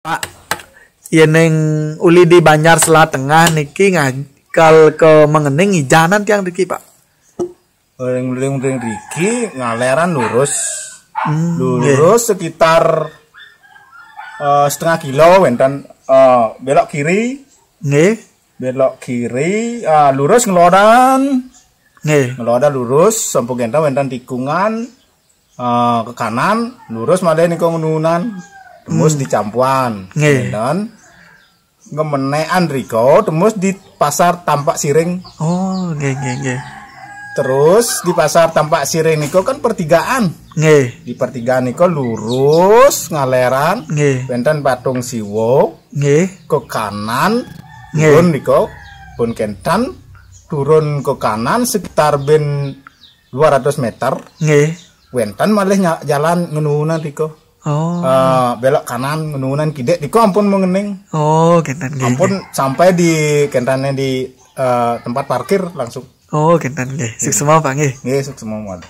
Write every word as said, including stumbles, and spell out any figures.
Pak, yen ning uli di Banjar Selat Tengah niki ngakal ke Mengening ijanan tiang niki, Pak. Ring-ring-ring riki ngaleran lurus. Hmm, nggih. Lurus sekitar eh, setengah kilo wenten eh, belok kiri, Nggih, belok kiri, eh, lurus ngelodan, nggih. Ngelodan lurus sampun kenten wenten tikungan eh, ke kanan, lurus malih nika ngenunan, tembus di Campuan. Nggih. Wenten ngemenekan riko, tembus di Pasar Tampak Siring. Oh, nggih, nggih, nggih. Terus di Pasar Tampak Siring niko kan pertigaan. Nggih. Di pertigaan niko lurus ngaleran, Nggih. Wenten patung Siwo, Nggih. Ke kanan, Nggih. Turun niko, pun kenten, turun ke kanan sekitar ben dua ratus meter. Nggih. Wenten malih nya- jalan ngenunan riko. Oh. Eh, belok kanan ngenunan kidek riko ampun Mengening. Oh, kenten nggih. Ampun nggih. Sampai di kentane di eh, tempat parkir langsung. Oh, kenten nggih. Suksma Pak nggih. Nggih, suksma mawon.